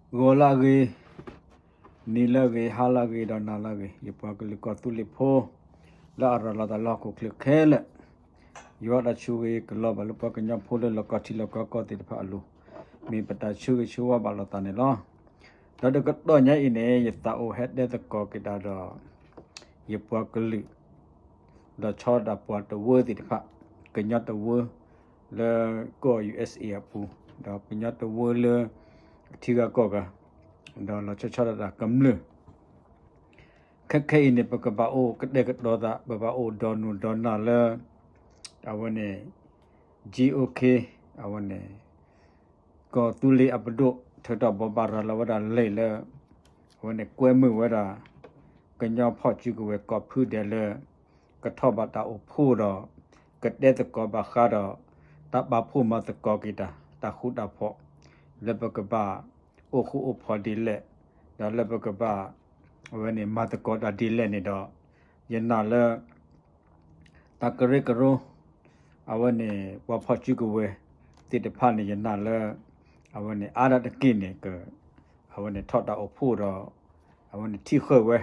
ဂီၤလၢအဂ့ၤ, နံၤလၢအဂ့ၤ, ဟါလၢအဂ့ၤ, ဒီးနၤလၢအဂ့ၤ, ယပှၤကလုာ်ကီၢ်သူလ့ၤဖိ လၢအရၤလီၤသးလၢဟီၣ်ခိၣ်ချၢခဲလၢာ်, ယွၤတၢ်ဆိၣ်ဂ့ၤကလီၤဘၣ်လၢပှၤကညီဖိလၢလီၢ်ကီၢ်ထံလီၢ်ကီၢ်ကီၢ်သ့ၣ်တဖၣ်အလိၤ, မ့ၢ်ပတၢ်ဆိၣ်ဂ့ၤဆိၣ်ဝါဘၣ်လိာ်သးန့ၣ်လီၤ. ဒီးတကတီၢ်ညါအံၤန့ၣ် ယသးအိၣ်ဟဲတဲသကိးက့ၤတၢ်ဒီး ယပှၤကလုာ် ဒီးဆီဒၣ်ပှၤတဝၢသ့ၣ်တဖၣ်, ကညီတဝၢ လၢကီၢ် ယူႇအၢၣ်စ်အ့ အပူၤ, ဒီးကညီတဝၢလၢ ထံဂၤကီၢ်ဂၤ, ဒီးလီၤဆီဆီဒၣ်တၢ်ကမျၢၢ်, ခဲခဲအံၤန့ၣ် ပကဘၣ်အိၣ်ကတဲာ်ကတီၤသး, ပဘၣ်အိၣ်ဒီးနုၢ်ဒီးနၢ်လၢ အဝဲန့ၣ် GOK, အဝဲန့ၣ် ကီၢ်သူလ့ၤအပဒိၣ် ထုးထီၣ်ဘိးဘၣ်ရၤလီၤဝဲဒၣ်လံာ်လၢ အဝဲန့ၣ်ကွဲမုာ်ဝဲဒၣ် ကညီဖီၣ်စုကဝဲၤကိးဖုဒဲးလၢ ကထီၣ်ဘၣ်တၢ်အိၣ်ဖှိၣ်ဒီး ကတဲသကိးဘၣ်ဃးဒီး တၢ်ပာ်ဖှိၣ်မၤသကိးက့ၤတၢ် တၢ်ဃူတၢ်ဖိး လၢပကဘၣ်အိၣ်ဃူအိၣ်ဖိးဒ်လဲၣ်, ဒီးလၢပကဘၣ် အဝဲန့ၣ်မၤသကိးတၢ်ဒ်လဲၣ်န့ၣ်ဒီး ယနာ်လၢ တၢ်ကရၢကရိ အဝဲန့ၣ် ပှၤဖီၣ်စုကဝဲၤသ့ၣ်တဖၣ်န့ၣ် ယနာ်လၢ အဝဲန့ၣ်အါဒၣ်တက့ၢ်န့ၣ် က အဝဲန့ၣ်ထီၣ်တၢ်အိၣ်ဖှိၣ်ဒီး အဝဲန့ၣ်ထံၣ်ဃုာ်ဝဲ,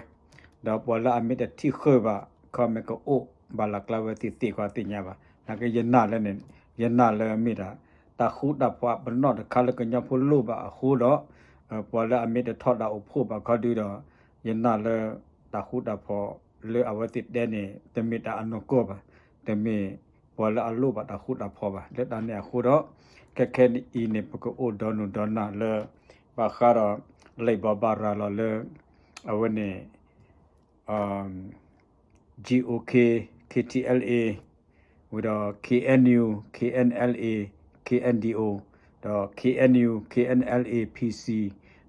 ဒီးပှၤလၢအမ့ၢ်တထံၣ်ဃုာ်ဘၣ် ခီမ့ၢ်ကအိၣ်ဘၣ်လၢ်ကျါဝဲသ့ၣ်သ့ၣ်ခီသ့ၣ်ညါဘၣ်. နာ်က့ယနာ်လၢန့ၣ် ယနာ်လၢမ့ၢ်ဒၣ် တၢ်ဃူတၢ်ဖိးအပနီၣ်တခါလၢကညီဖိလိၣ်ဘၣ်အဃိဒီး ပှၤလၢအမ့ၢ်တထီၣ်တၢ်အိၣ်ဖှိၣ်ဘၣ်ခီဒုဒီး ယနာ်လၢ တၢ်ဃူတၢ်ဖိးလၢအဝဲသ့ၣ်တဲန့ၣ် တမ့ၢ်တၢ်အနီၢ်ကီၢ်ဘၣ်, တမ့ၢ်ပှၤလၢအလိၣ်ဘၣ်တၢ်ဃူတၢ်ဖိးဘၣ်. လၢတၢ်န့ၣ်အဃိဒီး ခဲခဲအံၤန့ၣ် ပကအိၣ်ဒီးနုၢ်ဒီးနၢ်လၢ ဘၣ်ဃးဒီး လံာ်ဘိးဘၣ်ရၤလီၤလၢ အဝဲန့ၣ် GOK, KTLA, ဝံၤဒီး KNU, KNLA, KNDO, ဒီး KNU, KNLA, PC,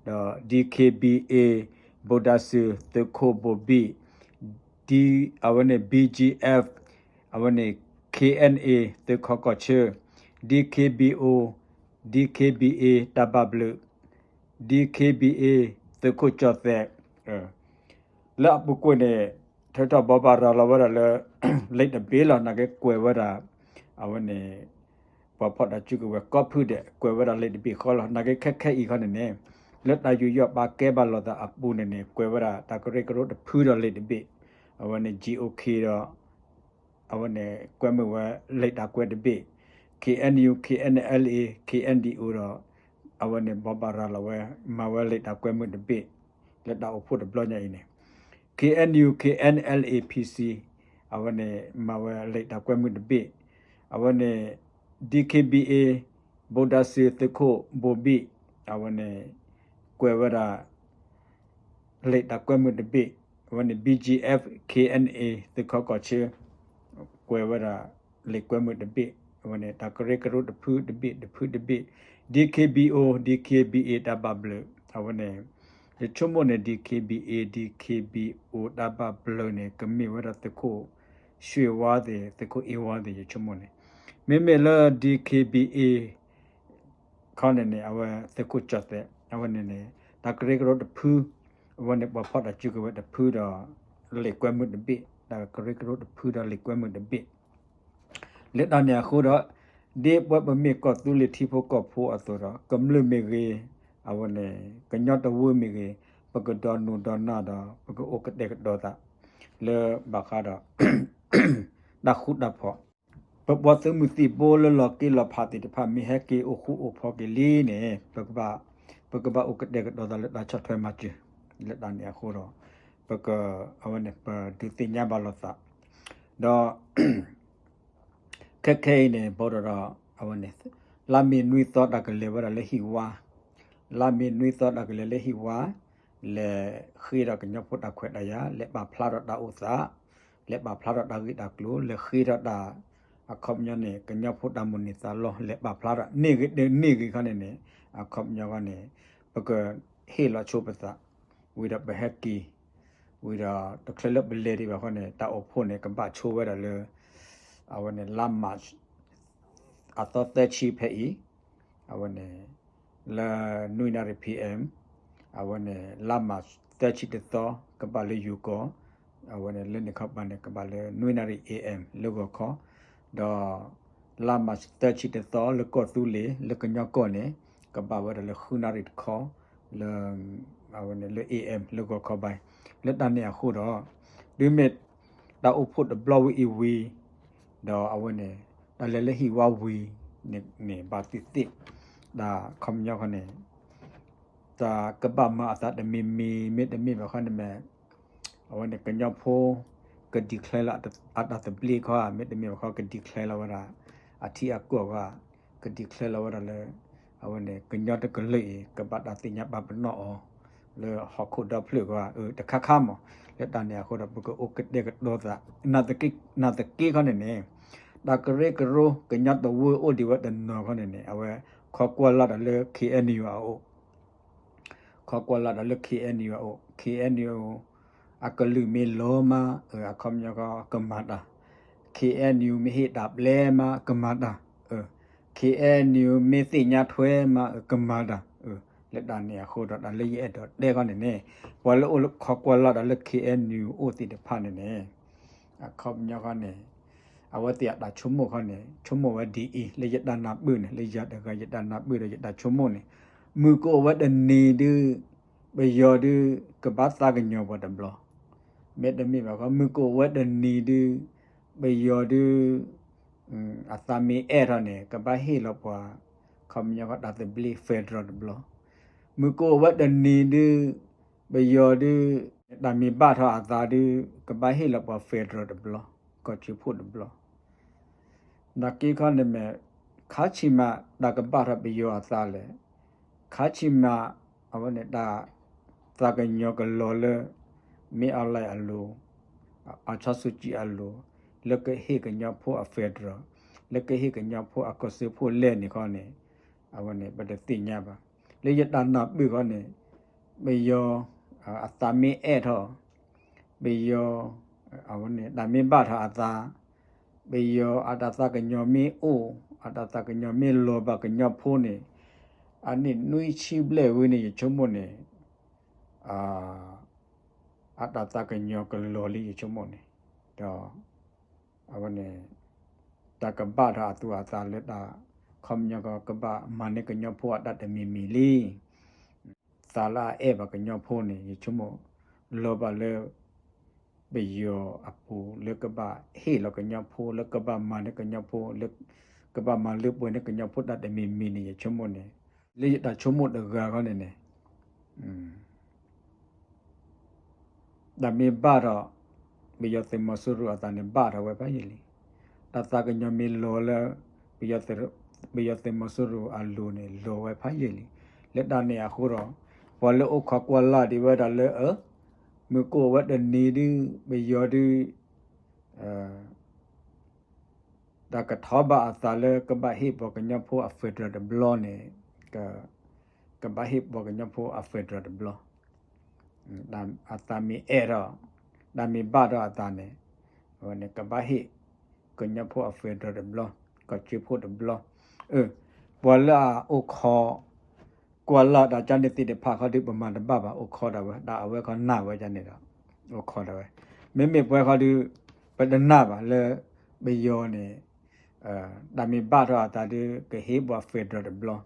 ဒီး DKBA, ဘိးဒၣ်စၢၤ သုးခိၣ်ဘိၣ်ဘံၣ်, ဒ်အဝဲန့ၣ် BGF, အဝဲန့ၣ် KNA သုးခီကီၢ်ဆၢ, DKBO, DKBA တၢ်ဘၣ်ဘျုး, DKBA သုးခိၣ်ကၠီၣ်သဲး လၢအပူၤကွံာ်န့ၣ် ထုးထီၣ်ဘိးဘၣ်ရၤလီၤဝဲဒၣ်လၢ လံာ်တဘ့ၣ်လီၤ. နာ်က့ကွဲးဝဲဒၣ် အဝဲန့ၣ် ပှၤဖီၣ်တၢ်စုကဝဲၤကိးဖုဒဲး ကွဲးဝဲဒၣ်လံာ်တဘ့ၣ်ဃီလီၤ. နာ်က့ခဲခဲအံၤခီန့ၣ်န့ၣ် လၢတၢ်ယူးယီၣ်ပာ်ကဲဘၣ်လိာ်သးအပူၤန့ၣ်န့ၣ် ကွဲးဝဲဒၣ်တၢ်ကရၢကရိတဖုဒီးလံာ်တဘ့ၣ်, အဝဲန့ၣ် GOK ဒီး အဝဲန့ၣ်ကွဲမုာ်ဝဲလံာ်တၢ်ကွဲးတဘ့ၣ်, KNU, KNLA, KNDO ဒီး အဝဲန့ၣ်ဘိးဘၣ်ရၤလီၤဝဲ မၤဝဲလံာ်တၢ်ကွဲမုာ်တဘ့ၣ် လၢတၢ်အိၣ်ဖှိၣ်တဘျီညါအံၤန့ၣ်, KNU, KNLA, PC အဝဲန့ၣ်မၤဝဲလံာ်တၢ်ကွဲမုာ်တဘ့ၣ်, အဝဲန့ၣ် DKBA ဘိးဒၣ်စၢၤသုးခိၣ်ဘိၣ်ဘံၣ် အဝဲန့ၣ် ကွဲးဝဲဒၣ် လံာ်တၢ်ကွဲမုာ်တဘ့ၣ်, အဝဲန့ၣ် BGF KNA သုးခီကီၢ်ဆၢ ကွဲးဝဲဒၣ်လံာ်ကွဲမုာ်တဘ့ၣ်, အဝဲန့ၣ် တၢ်ကရၢကရိတဖုတဘ့ၣ် တဖုတဘ့ၣ်, DKBO DKBA တၢ်ဘၣ်ဘျုး, အဝဲန့ၣ် ယဆိကမိၣ်န့ၣ် DKBA DKBO တၢ်ဘၣ်ဘျုးန့ၣ် ကမ့ၢ်ဝဲဒၣ်သုးခိၣ် ရွှေဝါသ့ၣ် သုးခိၣ်အ့ဝါသ့ၣ် ယဆိကမိၣ်န့ၣ်, မ့မ့ၢ်လၢ DKBA ခီန့ၣ်န့ၣ် အဝဲသုးခိၣ်ကၠီၣ်သဲး အဝဲန့ၣ်န့ၣ် တၢ်ကရၢကရိတဖု, အဝဲန့ၣ်ပှၤဖီၣ်တၢ်စုကဝဲၤတဖုဒီး လံာ်ကွဲမုာ်တဘ့ၣ်, တၢ်ကရၢကရိတဖုဒီးလံာ်ကွဲမုာ်တဘ့ၣ်, လၢတၢ်န့ၣ်အဃိဒီး ဒ်ပဝဲပမ့ၢ်ကီၢ်သူလ့ၤထံဖိကီၢ်ဖိအသိးဒီး ကမျၢၢ်မ့ၢ်ဂ့ၤ, အဝဲန့ၣ် ကညီတဝၢမ့ၢ်ဂ့ၤ, ပကဒီးနုာ်ဒီးနၢ်ဒီး ပကအိၣ်ကတဲာ်ကတီၤသး လၢဘၣ်ဃးဒီး တၢ်ဃူတၢ်ဖိး ပပှၤသုးမုၢ်သံၣ်ဘိလၢလီၤက့ၤလီၤဖးသ့ၣ်တဖၣ် မ့ၢ်ဟဲက့ၤအိၣ်ဃူအိၣ်ဖိးက့ၤလံန့ၣ် ပကဘၣ် ပကဘၣ်အိၣ်ကတဲာ်ကတီၤသးလၢတၢ်ဆီၣ်ထွဲမၤစၢၤ, လၢတၢ်န့ၣ်အဃိဒီး ပက အဝဲန့ၣ် ပဒုးသ့ၣ်ညါဘၣ်လိာ်သး, ဒီး ခဲခဲအံၤန့ၣ် ဘီဒီး အဝဲန့ၣ် လါမ့ၤနွံသီတၢ်ကလဲၤဝဲဒၣ်လၢဟံၣ်ဝါ, လါမ့ၤနွံသီတၢ်ကလဲၤလၢဟံၣ်ဝါ, လဲၤဃ့ဒီးကညီဖိတၢ်ခွဲးတၢ်ယာ်, လဲၤပာ်ဖျါထီၣ်တၢ်အိၣ်သး, လဲၤပာ်ဖျါထီၣ်တၢ်ဂ့ၢ်တၢ်ကျိၤ, လဲၤဃ့ထီၣ်တၢ် အခီပညီန့ၣ် ကညီဖိတၢ်မိၣ်န့ၢ်သးလီ လဲၤပာ်ဖျါထီၣ် န့ၢ်ဂ့ၤတန့ၢ်ဂ့ၤခီန့ၣ်န့ၣ် အခီပညီခီန့ၣ် ပကဟ့ၣ်လီၤဆိပသး ဝံၤဒီးပဟဲက့ၤ ဝံၤဒီးတချုးလၢပလဲၤဒံးဘၣ်ခီန့ၣ် တၢ်အိၣ်ဖှိၣ်န့ၣ် ကဘၣ်ဆိဝဲဒၣ်လၢ အဝဲန့ၣ် လါမး အသီသၢဆံဖဲအံၤ အဝဲန့ၣ် လၢ နွံနၣ်ရံၣ် PM အဝဲန့ၣ် လါမးသၢဆံတသီ ကဘၣ်လၢယိၤကီၢ် အဝဲန့ၣ် လၢန့ၣ်ခီပၤန့ၣ် ကဘၣ်လၢ နွံနၣ်ရံၣ် AM လၢဂီၤခီ ဒီး လါမးသၢဆံတသီ လၢကီၢ်သူလ့ၤ လၢကညီကီၢ်န့ၣ် ကဘၣ်ဝဲဒၣ်လၢ ဃုနၣ်ရံၣ်တခီ လၢ အဝဲန့ၣ်လၢ A M လၢဂီၤခီဘါအံၤ လၢတၢ်န့ၣ်အဃိဒီး ဒုးမ့ၢ်တၢ်အိၣ်ဖှိၣ်တဘျီဝဲအံၤဝံၤ ဒီးအဝဲန့ၣ် တၢ်လဲၤလၢဟံၣ်ဝါဝံၤန့ၣ် ဘၣ်သ့ၣ်သ့ၣ် တၢ်ခီပညီခီန့ၣ် တၢ်ကဘၣ်မၤအသးတမံၤမံၤ မ့တမ့ၢ်ဘၣ်ခီန့ၣ်မ့ၢ် အဝဲန့ၣ်ကညီဖိ က declare လီၤအတၢ်သဘျ့ခီဧါ မ့တမ့ၢ်ဘၣ်ခီ က declare လီၤဝဲဒၣ် အထံအကီၢ်ခီဧါ က declare လီၤဝဲဒၣ်လၢ အဝဲန့ၣ် ကညီတကလုာ်အံၤ ကဘၣ်တၢ်သ့ၣ်ညါပာ်ပနီၣ်အီၤ လၢဟီၣ်ခိၣ်ဒီဖျၢၣ်ခီဧါ အတခါခါမး လၢတၢ်န့ၣ်အဃိဒီး ပကအိၣ်ကတဲာ်ကတီၤသး နာ်သက့ခီန့ၣ်န့ၣ် တၢ်ကရၢကရိ ကညီတဝၢအိၣ်ဒံးဝဲတနီၤခီန့ၣ်န့ၣ် အဝဲ ခီကွၢ်လၢ်ဒီးလၢ K N U အအိၣ် ခီကွၢ်လၢ်ဒီးလၢ K N U အအိၣ် K N U အကလုၢ်မ့ၢ်လီၤမး အခီပညီခီကမၤတၢ် K N U မ့ၢ်ဟ့ၣ်တၢ်ပျဲမး ကမၤတၢ် K N U မ့ၢ်သ့ၣ်ညါထွဲမး ကမၤတၢ် လၢတၢ်န့ၣ်အဃိဒီး တၢ်လၢယအဲၣ်ဒိးတဲခီန့ၣ်န့ၣ် ပှၤလၢအိၣ်လၢခီကွၢ်လၢ်ဒီးလၢ K N U အိၣ်သ့ၣ်တဖၣ်န့ၣ်န့ၣ် အခီပညီခီန့ၣ် အဝဲသ့ၣ်အတၢ်ဆိကမိၣ်ခီန့ၣ် ဆိကမိၣ်ဝဲဒ်အံၤ လၢယတၢ်နၢ်ပၢၢ်န့ၣ် လၢယၤတဂၤယတၢ်နၢ်ပၢၢ်ဒီးယတၢ်ဆိကမိၣ်န့ၣ် မုၢ်ကအိၣ်ဝဲတနံၤဒုး ပယီၤဒုး ကဘၣ်သးကညီၤပှၤတဘျီ မ့တမ့ၢ်ဘၣ်ခီ မုၢ်ကအိၣ်ဝဲတနံၤဒုး ပယီၤဒုး အသးမ့ၢ်အဲၣ်ထီၣ်န့ၣ် ကဘၣ်ဟ့ၣ်လီၤပှၤ ခီပညီခီတၢ်သဘျ့ federal တဘျီ မုၢ်ကအိၣ်ဝဲတနံၤဒုး ပယီၤဒုး တၢ်မ့ၢ်ဘၣ်ထီၣ်အသးဒုး ကဘၣ်ဟ့ၣ်လီၤပှၤ federal တဘျီ ကီၢ်စၢဖှိၣ်တဘျီ နာ်က့ခီန့ၣ်မ့ၢ် ခါဆံးမး တၢ်ကဘၣ်ထီၣ်ပယီၤအသးလဲၣ် ခါဆံးမး အဝဲန့ၣ်တၢ်သးကညီၤကလီၤလၢ မ့ၢ်အီၤလဲၣ်အလိၤ အီၤဆီဆူၣ်ကံအလိၤ လၢကဟ့ၣ်ကညီဖိအ federal လၢကဟ့ၣ်ကညီဖိအကီၢ်စၢဖှိၣ်လဲၣ်န့ၣ်ခီန့ၣ် အဝဲန့ၣ် ပတသ့ၣ်ညါဘၣ် လၢယတၢ်နၢ်ပၢၢ်ခီန့ၣ် ပယီၤ အသးမ့ၢ်အဲၣ်ထီၣ် ပယီၤ အဝဲန့ၣ် တၢ်မ့ၢ်ဘၣ်ထီၣ်အသး ပယီၤအတၢ်သးကညီၤမ့ၢ်အိၣ် အတၢ်သးကညီၤမ့ၢ်လီၤဘၣ်ကညီဖိန့ၣ် အနံၣ်နွံဆံဘျဲၣ်ဝံၤန့ၣ် ယဆိကမိၣ်န့ၣ် အတၢ်သးကညီၤကလီၤလံယဆိကမိၣ်န့ၣ် ဒီး အဝဲန့ၣ် တၢ်ကဘၣ်ထီၣ်အသူၣ်အသးလၢတၢ် ခီပညီကီး ကဘၣ်မၤန့ၢ်ကညီဖိအတၢ်တမံၤမံၤလံ သးလၢအအဲၣ်ဘၣ်ကညီဖိန့ၣ် ယဆိကမိၣ် လီၤဘၣ်လၢ ပယီၤအပူၤ လၢကဘၣ်ဟ့ၣ်လီၤကညီဖိ လၢကဘၣ်မၤန့ၢ်ကညီဖိ လၢကဘၣ်မၤလၢပှဲၤန့ၢ်ကညီဖိတၢ်တမံၤမံၤန့ၣ် ယဆိကမိၣ်န့ၣ် လၢယတၢ်ဆိကမိၣ်တဂၤခီန့ၣ်န့ၣ် တၢ်မ့ၢ်ဘၣ်ထီၣ် ပယီၤသုးမီၤစိရိၤအသးန့ၣ် ဘၣ်ထီၣ်ဝဲဖးယံာ်လံ. တၢ်သးကညီၤမ့ၢ်လီၤလၢ ပယီၤသုးမီၤစိရိၤအလိၤန့ၣ် လီၤဝဲဖးယံာ်လံ. လၢတၢ်န့ၣ်အဃိဒီး ပှၤလၢအိၣ်ခိးကွၢ်လၢ်ဒံးဝဲဒၣ်လၢ အၢ မုၢ်ကအိၣ်ဝဲတနံၤဒုး ပယီၤဒုး တၢ်ကထီၣ်ဘၣ်အသးလၢကဘၣ်ဟ့ၣ်ပှၤကညီဖိအ federal တဘျီန့ၣ် ကဘၣ်ဟ့ၣ်ပှၤကညီဖိအ federal တဘျီ အသးမ့ၢ်အဲၣ်ထီၣ် တၢ်မ့ၢ်ဘၣ်ထီၣ်အသးန့ၣ် အဝဲန့ၣ် ကဘၣ်ဟ့ၣ်ကညီဖိအ federal တဘျီ ကီၢ်စၢဖှိၣ်တဘျီ အၢ ပှၤလၢအအိၣ်ခိး ကွၢ်လၢ်တၢ်ကန့ၣ်သ့ၣ်တဖၣ်ခီဒုး ပမၤတဘၣ်ဘၣ် အိၣ်ခိးဒၣ်ဝဲ ဒီးအဝဲခီနာ်ဝဲဒၣ်န့ၣ်ဒီး အိၣ်ခိးဒၣ်ဝဲ မ့မ့ၢ်ပှၤခီဒုး ပတနာ်ဘၣ်လၢ ပယီၤန့ၣ် တၢ်မ့ၢ်ဘၣ်ထီၣ်အသးဒုး ကဟ့ၣ်ပှၤ federal တဘျီ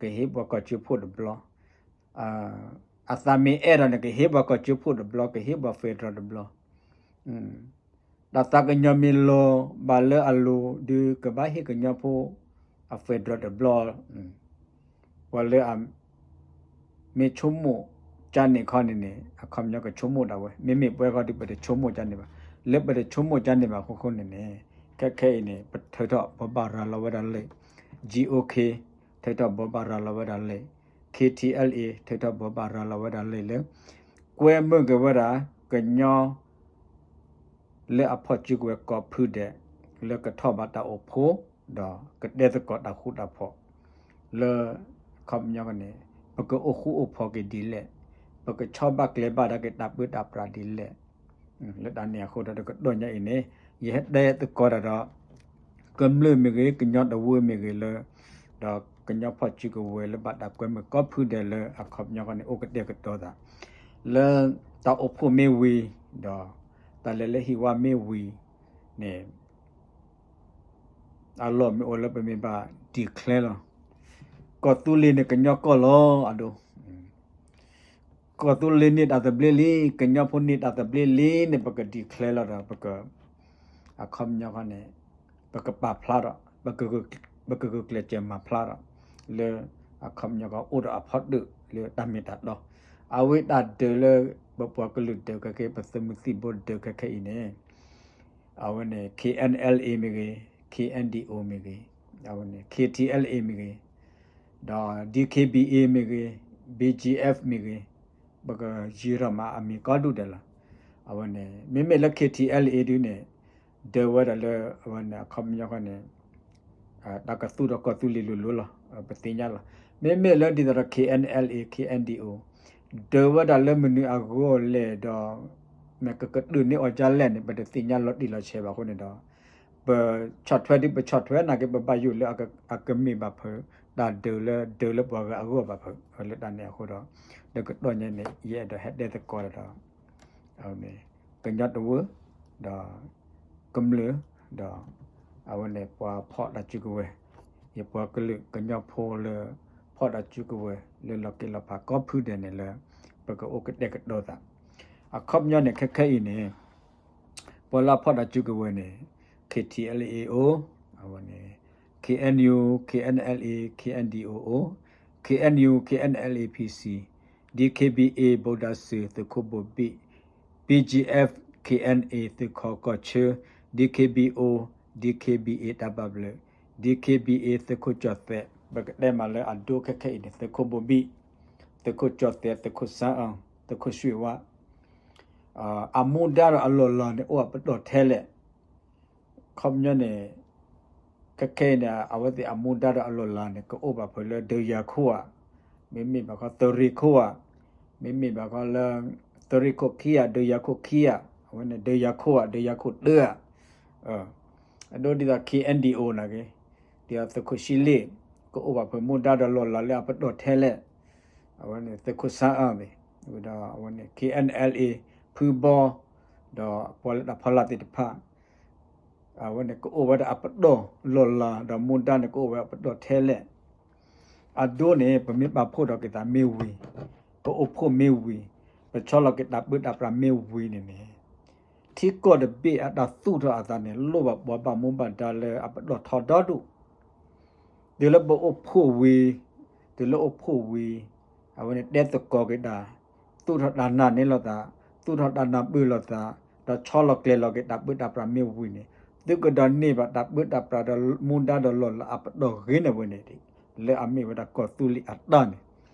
ကဟ့ၣ်ပှၤကီၢ်စၢဖှိၣ်တဘျီ အသးမ့ၢ်အဲၣ်ထီၣ်န့ၣ် ကဟ့ၣ်ပှၤကီၢ်စၢဖှိၣ်တဘျီ ကဟ့ၣ်ပှၤ federal တဘျီ တၢ်သးကညီၤမ့ၢ်လီၤဘၣ်လၢအလိၤဒုး ကဘၣ်ဟ့ၣ်ကညီဖိအ federal တဘျီ ပှၤလၢအ မ့ၢ်ဆိကမိၣ်ကန့ၣ်ခီန့ၣ်န့ၣ် အခီပညီကဆိကမိၣ်ဒၣ်ဝဲ မ့မ့ၢ်ပှၤခီဒုး ပတဆိကမိၣ်ကန့ၣ်ဘၣ် လၢပတဆိကမိၣ်ကန့ၣ်ဘၣ်အဃိန့ၣ်န့ၣ် ခဲခဲအံၤန့ၣ် ပထုးထီၣ်ဘိးဘၣ်ရၤလီၤဝဲဒၣ်လံ G O K ထုးထီၣ်ဘိးဘၣ်ရၤလီၤဝဲဒၣ်လံ K T L A ထုးထီၣ်ဘိးဘၣ်ရၤလီၤဝဲဒၣ်လံလၢ ကွဲမုာ်က့ၤဝဲဒၣ် ကညီ လၢအဖီၣ်စုကဝဲၤကိးဖုဒဲး လၢကထီၣ်ဘၣ်တၢ်အိၣ်ဖှိၣ် ဒီးကတဲသကိးတၢ်ဃူတၢ်ဖိး လၢ အခီပညီန့ၣ် ပကအိၣ်ဃူအိၣ်ဖိးက့ၤဒ်လဲၣ်, ပကဆီဘၣ်ကျဲဘၣ်တၢ်က့ၤတၢ်ပၢတၢ်ပြးဒ်လဲၣ်. လၢတၢ်န့ၣ်အဃိဒီး တကတီၢ်ညါအံၤန့ၣ် ယဟဲတဲသကိးတၢ်ဒီး ကမျၢၢ်မ့ၢ်ဂ့ၤ, ကညီတဝၢမ့ၢ်ဂ့ၤလၢ ဒီးကညီဖီၣ်စုကဝဲၤလၢဘၣ်တၢ်ကွဲမုာ်ကိးဖုဒဲးလၢအခီပညီန့ၣ် အိၣ်ကတဲာ်ကတီၤသး လၢတၢ်အိၣ်ဖှိၣ်မ့ၢ်ဝံၤ ဒီးတၢ်လဲၤလၢဟံၣ်ဝါမ့ၢ်ဝံၤန့ၣ် အလီၢ်မ့ၢ်အိၣ်လၢပမ့ၢ်ဘၣ် declare လီၤ. ကီၢ်သူလ့ၤန့ၣ်ကညီကီၢ်လီၤ အဒိ ကီၢ်သူလ့ၤန့ၢ်တၢ်သဘျ့လံ, ကညီဖိန့ၢ်တၢ်သဘျ့လံန့ၣ် ပက declare လီၤဒီး ပက အခီပညီခီန့ၣ် ပကပာ်ဖျါဒီး ပကဂုာ်ကျဲးစၢးမၤဖျါဒီး လၢအခီပညီခီအိၣ်ဒီးအဖီတၢၣ်လၢတၢ်မ့ၢ်တၢ်တီ, အဝဲတၢ်ဒုးလၢ ပပှၤကလုာ်ဒုးခဲခဲ ပသုးမုၢ်သံၣ်ဘိဒုးခဲခဲအံၤန့ၣ် အဝဲန့ၣ် K N L A မ့ၢ်ဂ့ၤ, K N D O မ့ၢ်ဂ့ၤ, အဝဲန့ၣ် K T L A မ့ၢ်ဂ့ၤ, ဒီး D K B A မ့ၢ်ဂ့ၤ, B G F မ့ၢ်ဂ့ၤ, ပကယံၤထီၣ်မးအမံၤကီဒူၣ်ဒဲးလီၤ. အဝဲန့ၣ် မ့မ့ၢ်လၢ K T L A ဒုန့ၣ် ဒုးဝဲဒၣ်လၢ အဝဲန့ၣ်အခီပညီဃီန့ၣ် တၢ်ကသူၣ်ထီၣ်ကီၢ်သူလ့ၤလိၤလိၤလီၤ. ပသ့ၣ်ညါလီၤ. မ့မ့ၢ်လၢဒ်သိးဒီး K N L A, K N D O ဒုးဝဲဒၣ်လၢမနုၤအဂီၢ်လဲၣ်ဒီး မ့ၢ်ကကတၢၢ်န့ၢ်အီၤဒ်လဲၣ်န့ၣ် ပတသ့ၣ်ညါလီၤတံၢ်လီၤဆဲးဘၣ်အဃိန့ၣ်ဒီး ပဆီၣ်ထွဲဒု ပဆီၣ်ထွဲနာ်က့ ပဘၣ်ယိၣ်လၢအကမ့ၢ်ဘၣ်ဖုး တၢ်ဒုးလၢဒုးလၢပှၤဂၤအဂီၢ်ဘၣ်ဖုး လၢတၢ်န့ၣ်အဃိဒီး လၢကတီၢ်ညါန့ၣ် ယအဲၣ်ဒိးဟဲတဲသကိးဒီး ကညီတဝၢ ဒီး ကမျၢၢ် ဒီး အဝဲန့ၣ်ပှၤဖီၣ်တၢ်စုကဝဲၤ ယပှၤကလုာ်ကညီဖိလၢ ဖီၣ်တၢ်စုကဝဲၤလၢလီၤက့ၤလီၤဖးကိးဖုဒဲးန့ၣ်လၢ ပကအိၣ်ကတဲာ်ကတီၤသး အခီပညီန့ၣ် ခဲခဲအံၤန့ၣ် ပှၤလၢအဖီၣ်တၢ်စုကဝဲၤန့ၣ် K T L A အိၣ်, အဝဲန့ၣ် K N U, K N L A, K N D O အိၣ်, K N U, K N L A P C, D K B A ဘိးဒၣ်စၢၤ သုးခိၣ်ဘိးဘံၣ်, B G F, K N A သုးခီၣ်ကီၢ်ဆၢ, D K B O, D K B A တၢ်ဘၣ်ဘျၢၣ်, D K B A သုးခိၣ်ကၠီၣ်သဲး ပကတဲမးလၢအဒိခဲခဲအံၤန့ၣ် သုးခိၣ်ဘိးဘံၣ်, သုးခိၣ်ကၠီၣ်သဲး, သုးခိၣ်စၢအၢ, သုးခိၣ်ရွှ့ၣ်ဝါ အမူဒါဒီးအလီၢ်လၤန့ၣ် အိၣ်အပတီၢ်ထဲလဲၣ်. ခီပညီန့ၣ် ခဲခဲအံၤန့ၣ် အဝဲသ့ၣ်အမူဒါဒီးအလီၢ်လၤန့ၣ် ကအိၣ်ဘၣ်ဖုးလၢဒုးယၤခိၣ်ဧါ, မ့မ့ၢ်ဘၣ်ခီသုးရ့ၣ်ခိၣ်ဧါ, မ့မ့ၢ်ဘၣ်ခီလၢ သုးရ့ၣ်ခိၣ်ခံဧါ, ဒုးယၤခိၣ်ခံဧါ, အဝဲန့ၣ် ဒုးယၤခိၣ်ဧါ, ဒုးယၤခိၣ်တၢဧါ, အဒိဒ်သိး K N D O နာ်က့, ဒ်သိးသုးခိၣ်ဆံလ့ၣ် ကအိၣ်ဘၣ်ဖုးမူဒါဒီးလီၢ်လၤလၢအပတီၢ်ထဲလဲၣ်. အဝဲန့ၣ် သုးခိၣ်စၢအၢသ့ၣ်, ဒီးအဝဲန့ၣ် K N L A ဖုဘီ ဒီးပှၤလၢတၢ်ဖီလာ်သ့ၣ်တဖၣ် အဝဲန့ၣ် ကအိၣ်ဝဲဒၣ်အပတီၢ်လီၢ်လၤ ဒီးမူဒါန့ၣ် ကအိၣ်ဝဲအပတီၢ်ထဲလဲၣ်. အဒိန့ၣ် ပမ့ၢ်ပာ်ဖှိၣ်ထီၣ်က့ၤသးမ့ၢ်ဝံၤ, ပအိၣ်ဖှိၣ်မ့ၢ်ဝံၤ, ပဆီလီၤက့ၤတၢ်ပၢတၢ်ပြးမ့ၢ်ဝံၤန့ၣ်န့ၣ်, ထံကီၢ်တဘ့ၣ်အတၢ်သူၣ်ထီၣ်အသးန့ၣ် လိၣ်ဘၣ်ပှၤဘၣ်မူဘၣ်ဒါလၢအပတီၢ်ထီဒီဒူၣ် တုၤလၢပအိၣ်ဖှိၣ်ဝံၤ, တုၤလၢအိၣ်ဖှိၣ်ဝံၤ, အဝဲန့ၣ်တဲသကိးက့ၤတၢ်, သူၣ်ထီၣ်တၢ်နာ်န့ၢ်လိာ်သး, သူၣ်ထီၣ်တၢ်နၢ်ပၢၢ်လိာ်သး, ဒီးဆီလီၤကျဲၤလီၤက့ၤတၢ်ပၢတၢ်ပြးမ့ၢ်ဝံၤန့ၣ်, သုကဒိးန့ၢ်ဘၣ်တၢ်ပၢတၢ်ပြးဒီးမူဒါဒီးလီၢ်လၤအပတီၢ်ဂ့ၤန့ၣ်ဝဲန့ၣ်, လၢအမ့ၢ်ဝဲဒၣ်ကီၢ်သူလ့ၤအတၢ်န့ၣ်,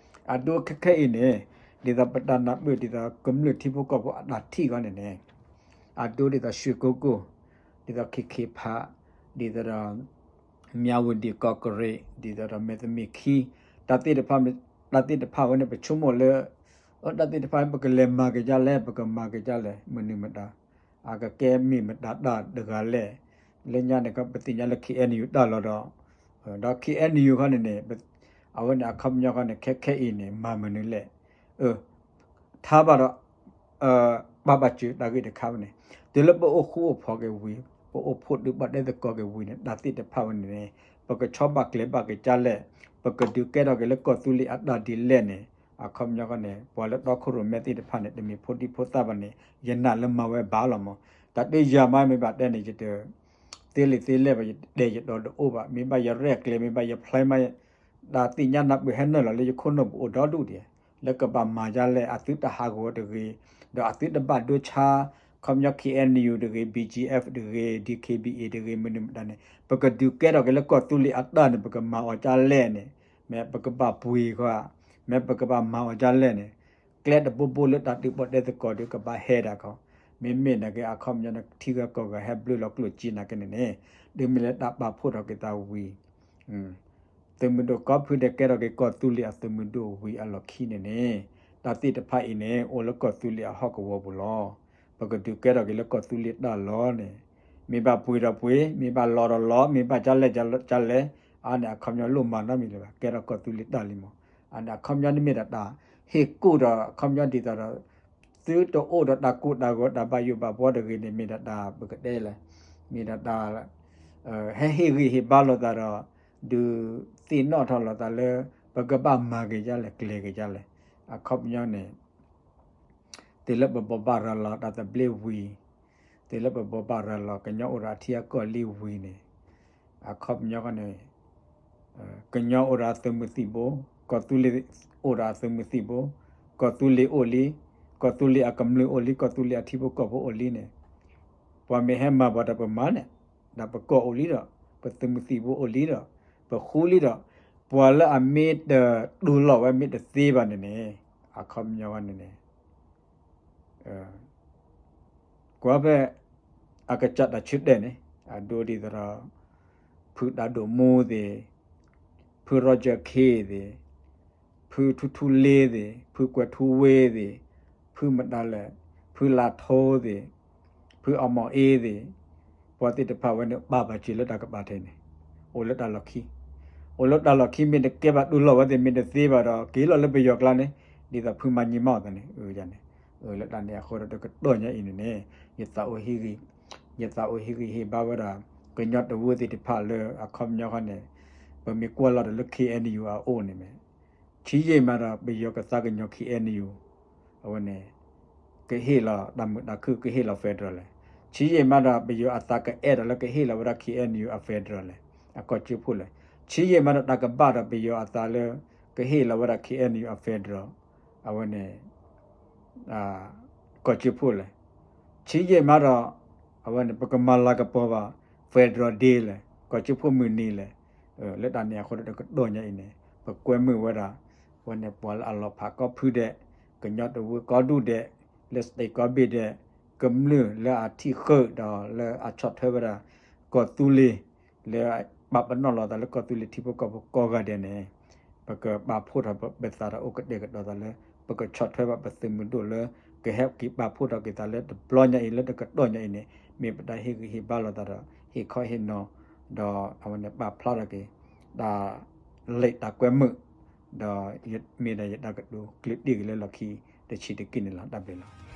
အဒိခဲခဲအံၤန့ၣ်, ဒ်သိးပတၢ်နၢ်ပၢၢ်ဒ်သိးကမျၢၢ်ထံဖိကီၢ်ဖိအတၢ်ထံၣ်အဂီၢ်န့ၣ်န့ၣ်, အဒိဒ်သိးရွှ့ၣ်ကိကိၢ်, ဒ်သိးခ့ခ့ဖး, ဒ်သိးဒီး မၠၣ်ဝတံၣ်ကီၢ်ကရ့ၣ်, ဒ်သိးဒီးမဲာ်သမံးခံ, တၢ်သ့ၣ်တဖၣ်, တၢ်သ့ၣ်တဖၣ်ဝဲန့ၣ် ပဆိကမိၣ်လၢ အတၢ်သ့ၣ်တဖၣ် ပကလဲၤမၤက့ၤဒ်လဲၣ်, ပကမၤက့ၤဒ်လဲၣ်, မနုၤမတၤ, အကကဲမ့ၢ်မတၤတၢ်တဂၤလဲၣ်. လၢညါန့ၣ် ပသ့ၣ်ညါလၢ K N U တၢ်လီၤဒီး, ဒီး K N U ခီန့ၣ်န့ၣ်, အဝဲန့ၣ်အခီပညီခီန့ၣ် ခဲခဲအံၤန့ၣ် မၤမနုၤလဲၣ်. အ ထါဘၣ်ဒီး ပာ်ဘၣ်စၢၤတၢ်ဂ့ၢ်တခါဝဲန့ၣ်, တုၤလၢပအိၣ်ဃူအိၣ်ဖိးက့ၤဝံၤ, ပအိၣ်ဖှိၣ်ဒုးပှၤတဲသကိးက့ၤဝံၤန့ၣ် တၢ်သ့ၣ်တဖၣ်ဝဲန့ၣ်န့ၣ် ပကဆီဘၣ်ကျဲၤဘၣ်က့ၤဒ်လဲၣ်, ပကဒုးကဲထီၣ်က့ၤလၢကီၢ်သူလ့ၤအတၢ်ဒ်လဲၣ်န့ၣ်, အခီပညီခီန့ၣ် ပှၤလၢတီခိၣ်ရိၣ်မဲသ့ၣ်တဖၣ်န့ၣ် တမ့ၢ်ဖိဒံဖိသၣ်ဘၣ်န့ၣ် ယနာ်လၢမၤဝဲဘၣ်လီၤမး. တၢ်တယာ်မးမ့ၢ်ဘၣ်တဲန့ၣ် ယတ သ့လံာ်သ့လဲၢ်ဘၣ်, ယတတဲာ်ယတီၤတအိၣ်ဘၣ်, မ့ၢ်ဘၣ်ယရဲၣ်ကျဲၤ မ့ၢ်ဘၣ်ယဖျဲမး, တၢ်သ့ၣ်ညါနၢ်ပၢၢ်ဟဲနုာ်လီၤလၢယခိၣ်နူာ်ပူၤအိၣ်ဒီဒူၣ်ဒံး, လၢကဘၣ်မၤဒ်လဲၣ်, အသုတဟးဂီၤတဂ့ၤ, ဒီးအသုတဘၣ်ဒိဆါ, ခီပညီ K N U တဂ့ၤ, B G F တဂ့ၤ, D K B A တဂ့ၤ, မနုၤမတၤန့ၣ် ပကဒုးကဲထီၣ်က့ၤလၢကီၢ်သူလ့ၤအတၢ်န့ၣ် ပကမၤအီၤဒ်လဲၣ်န့ၣ်, မ့ၢ်ပကဘၣ်ပှ့ၤဃီ, မ့ၢ်ပကဘၣ်မၤအီၤဒ်လဲၣ်န့ၣ် ကျဲတဘိဘိလၢတၢ်ဒုးပှၤတဲသကိးဒီးကဘၣ်ဟဲဒၣ်ခီ, မ့မ့ၢ်နာ်က့အခီပညီန့ၣ် ထံဂၤကီၢ်ဂၤဟဲဘျုးလီၤကျိၣ်စ့နာ်က့န့ၣ်န့ၣ်, ဒ်မ့ၢ်လၢတၢ်ပာ်ဖှိၣ်ထီၣ်က့ၤသးဝံၤ, သုးမုၢ်ဒိၣ်ကိးဖုဒဲးကဲထီၣ်က့ၤကီၢ်သူလ့ၤအသုးမုၢ်ဒိၣ်ဝံၤအလီၢ်ခံန့ၣ်န့ၣ်, တၢ်သ့ၣ်တဖၣ်အံၤန့ၣ် အိၣ်လၢကီၢ်သူလ့ၤအဟီၣ်ကဝီၤပူၤလီၤ. ပကဒုးကဲထီၣ်က့ၤလၢကီၢ်သူလ့ၤတၢ်လီၤန့ၣ်, မ့ၢ်ဘၣ်ပှ့ၤဒီးပှ့ၤ, မ့ၢ်ဘၣ်လီၤဒီးလီၤ, မ့ၢ်ဘၣ်ဒ်လဲၣ်ဒ်လဲၣ်, အါန့ၣ်အခီပညီလိၣ်မၤနီတမံၤလၢၤဘၣ်, ကဲထီၣ်ကီၢ်သူလ့ၤတၢ်လံမး. အါန့ၣ်အခီပညီန့ၣ်မ့ၢ်ဒၣ်တၢ်ဟ့ၣ်ကူၣ်ဒီး အခီပညီဒ်သိးဒီး သုတအိၣ်ဒီးတၢ်ကိၢ်တၢ်ဂီၤတၢ်ဘၣ်ယိၣ်ဘၣ်ဘှီတဂ့ၤန့ၣ် မ့ၢ်ဒၣ်တၢ်ပကတဲလဲၣ်, မ့ၢ်ဒၣ်တၢ် ဟဲဟ့ၣ်ဂံၢ်ဟ့ၣ်ဘါလိာ်သးဒီး ဒုးသ့ၣ်နီၣ်ထီၣ်လိာ်သးလၢ ပကဘၣ်မၤက့ၤဒ်လဲၣ် ကျဲၤက့ၤဒ်လဲၣ်. အခီပညီန့ၣ် တုၤလၢပဘိးဘၣ်ရၤလီၤတၢ်သဘျ့ဝံၤ, တုၤလၢပဘိးဘၣ်ရၤလီၤ ကညီအိၣ်ဒီးအထံအကီၢ်လံဝံၤန့ၣ်, အခီပညီဃီန့ၣ် ကညီအိၣ်ဒီးအသုးမုၢ်သံၣ်ဘိ, ကီၢ်သူလ့ၤအိၣ်ဒီးအသုးမုၢ်သံၣ်ဘိ, ကီၢ်သူလ့ၤအိၣ်လံ, ကီၢ်သူလ့ၤအကမျၢၢ်အိၣ်လံ, ကီၢ်သူလ့ၤအထံဖိကီၢ်ဖိအိၣ်လံန့ၣ်, ပှၤမ့ၢ်ဟဲမၤပှၤဒီးပမၤန့ၣ်, ဒီးပကီၢ်အိၣ်လံဒီး, ပသုးမုၢ်သံၣ်ဘိအိၣ်လံဒီး, ပဃူလံဒီး, ပှၤလၢအမ့ၢ်တတူၢ်လိာ်ဝဲမ့ၢ်တသ့ဘၣ်န့ၣ်န့ၣ်, အခီပညီဃီန့ၣ်န့ၣ် ကွၢ်ဖဲ အကစၢ်တၢ်ဆၢတဲာ်န့ၣ် အဒိဒ်သိးဒီး ဖုတၢ်ဒိၣ်မူသ့ၣ်, ဖု Roger K သ့ၣ်, ဖုထူထူလ့သ့ၣ်, ဖုကွဲးထူဝ့သ့ၣ်, ဖုမတၤလဲၣ်, ဖုလါထိသ့ၣ်, ဖုအီမီၤအ့သ့ၣ်, ပှၤသ့ၣ်တဖၣ်ဝဲန့ၣ် ပာ်ဘၣ်စၢၤလၢတၢ်ကပာ်ထဲန့ၣ်, အိၣ်လၢတၢ်လီၢ်ခံ, အိၣ်လၢတၢ်လီၢ်ခံမ့ၢ်တကဲဘၣ်တူၢ်လိာ်ဝဲသ့ၣ်မ့ၢ်တသ့ဘၣ်ဒီး က့ၤလီၤလၢပယီၤကျါန့ၣ်, ဒ်သိးဖုမၤညီမီၢ်သးန့ၣ်, န့ၣ်, လၢတၢ်န့ၣ်အဃိဒီးတကတီၢ်ညါအံၤန့ၣ်န့ၣ်, ယသးအိၣ်ဟ့ၣ်ဂံၢ်, ယသးအိၣ်ဟ့ၣ်ဂံၢ်ဟ့ၣ်ဘါဝဲဒၣ် ကညီတဝၢသ့ၣ်တဖၣ်လၢအခီပညီဃီန့ၣ်, ပမ့ၢ်ကွၢ်လီၤဒီးလၢ K N U အအိၣ်န့ၣ်မ့ၢ် ဆံးယံာ်မးဒီးပယီၤကသါကညီၤ K N U အဝဲန့ၣ် ကဟ့ၣ်လီၤတၢ်မုာ်တၢ်ခုၣ် ကဟ့ၣ်လီၤ federal လဲၣ်. ဆံးယံာ်မးဒီးပယီၤအသးကအဲၣ်ဒိးလၢကဟ့ၣ်လီၤဝဲဒၣ် K N U အ federal လဲၣ်, အကီၢ်စၢဖှိၣ်လဲၣ်. ဆံးယံာ်မးဒီးတၢ်ကဘၣ်ဒီးပယီၤအသးလၢ ကဟ့ၣ်လီၤဝဲဒၣ် K N U အ federal အဝဲန့ၣ် ကီၢ်စၢဖှိၣ်လဲၣ်. ဆံးယံာ်မးဒီး အဝဲန့ၣ် ပကမၤလၤကပီၤဘၣ် federal day လဲၣ်, ကီၢ်စၢဖှိၣ်မုၢ်နံၤလဲၣ်. လၢတၢ်န့ၣ်အဃိဒီးတကတီၢ်ညါအံၤန့ၣ် ပကွဲမုာ်ဝဲဒၣ် အဝဲန့ၣ်ပှၤလၢအလီၤဖးကီၢ်ဖုဒဲး, ကညီတဝၢကီၢ်ဒူၣ်ဒဲး, လၢ state ကီၢ်ဘ့ၣ်ဒဲး, ကမျၢၢ်လၢအထံၣ်ဃုာ်ဒီးလၢအဆီၣ်ထွဲဝဲဒၣ် ကီၢ်သူလ့ၤ လၢပာ်ပနီၣ်လိာ်သးလၢကီၢ်သူလ့ၤထံဖိကီၢ်ဖိကိးဂၤဒဲးန့ၣ် ပကပာ်ဖှိၣ်ထီၣ်ပသးဒီးအိၣ်ကတဲာ်ကတီၤသးလၢ ပကဆီၣ်ထွဲဘၣ်ပသုးမုၢ်ဒိၣ်လၢ ကဟဲက့ၤပာ်ဖှိၣ်ထီၣ်က့ၤသးလၢတဘျီညါအံၤ လၢတကတီၢ်ညါအံၤန့ၣ် မ့ၢ်ပတၢ်ဟ့ၣ်ဂံၢ်ဟ့ၣ်ဘါလိာ်သးဒီး ဟ့ၣ်ခီဟ့ၣ်နီၤ ဒီးအဝဲန့ၣ်ပာ်ဖျါထီၣ်က့ၤ တၢ်လံာ်တၢ်ကွဲမုာ် ဒီးမ့ၢ်ဒၣ်ယတၢ်ကတိၤကျၢၢ်တံၢ်က့ၤလၢလီၢ်ခံတဆံးတက့ၢ်န့ၣ်လီၤ. တၢ်ဘျုးလီၤ.